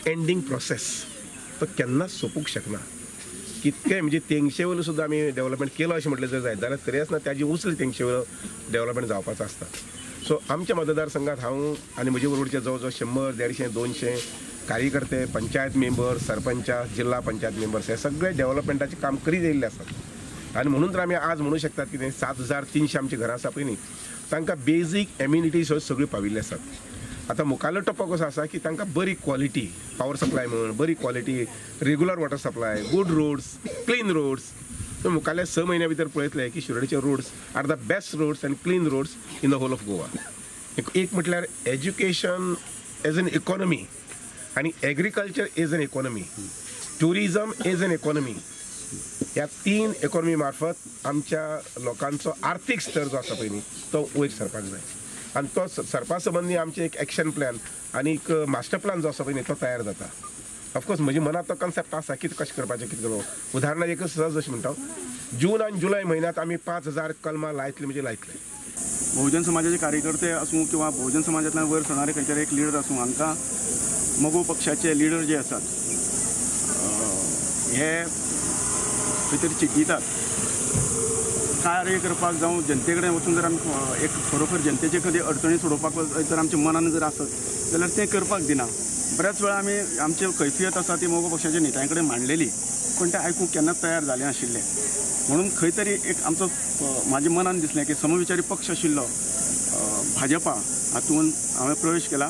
Ending process, तो केन्नाच सोंपूंक शकना. कितकें म्हणजे तेंगशे वयलो सुद्दां आमी डेव्हलपमेंट केलो अशें म्हटलें जर जायत जाल्यार तरी आसतना ताजी उचली तेंगशे वयलो डेव्हलपमेंट जावपाचो आसता. सो आमच्या मतदारसंघात हांव आनी म्हजे बरोबरचे जवळ जवळ 100, 150, 200 कार्यकर्ते, पंचायत मेंबर, सरपंचा, जिल्हा पंचायत मेंबर्स हे सगळे डेव्हलपमेंटाचें काम करीत येयल्ले आसात. आनी म्हणून तर आमी आज म्हणू शकतात कितें 7300 आमची घरां आसा पळय न्ही, तांकां बेजीक एम्युनिटीज सगळ्यो पाविल्ले आसात. आतां मुखाल्लो टप्पो कसो आसा की तांकां बरी क्वॉलिटी पावर सप्लाय म्हण, बरी quality regular water supply, good roads, clean roads. So मुखाल्ल्या 6 म्हयन्या भितर पळयतले की शिरोडेचे roads are the best roads and clean roads in the whole of Goa. एक म्हटल्यार एज्युकेशन एज एन इकॉनॉमी आनी agriculture as an economy, tourism as an economy, ह्या 3 economy मार्फत आमच्या लोकांचो आर्थीक स्तर जो आसा पळय न्ही तो वयर सरपाक जाय. आनी तो सरपा संबंदी आमचें एक एक्शन प्लॅन आनी एक मास्टर प्लॅन जो आसा पळय न्ही तो तयार जाता. ऑफकोर्स म्हज्या मनांत तो कन्सेप्ट आसा कितें कशें करपाचें कितें करप. उदाहरणाक एक सहज अशें म्हणटा, जून आनी जुलय म्हयन्यांत आमी 5000 कलमां लायतले म्हणजे लायतले. बहुजन समाजाचे कार्यकर्ते आसूं किंवा बहुजन समाजांतल्यान वयर सरणारे खंयचे एक लिडर आसूं, हांकां मगो पक्षाचे लिडर जे आसात हे खंय तरी चिड्डितात. कार्य करपाक जावं जनते कडेन वचून जर आमी एक खरोखर जनतेचे कधी अडचणी सोडोवपाक जर आमच्या मनान जर आसत जाल्यार तें करपाक दिना. बऱ्याच वेळा आमी आमची कैफियत आसा ती मगो पक्षाच्या नेत्यां कडेन मांडलेली, पूण ते आयकूंक केन्नाच तयार जाले नाशिल्ले. म्हणून खंय तरी एक आमचो म्हाज्या मनान दिसलें की समविचारी पक्ष आशिल्लो भाजपा हातून हांवें प्रवेश केला.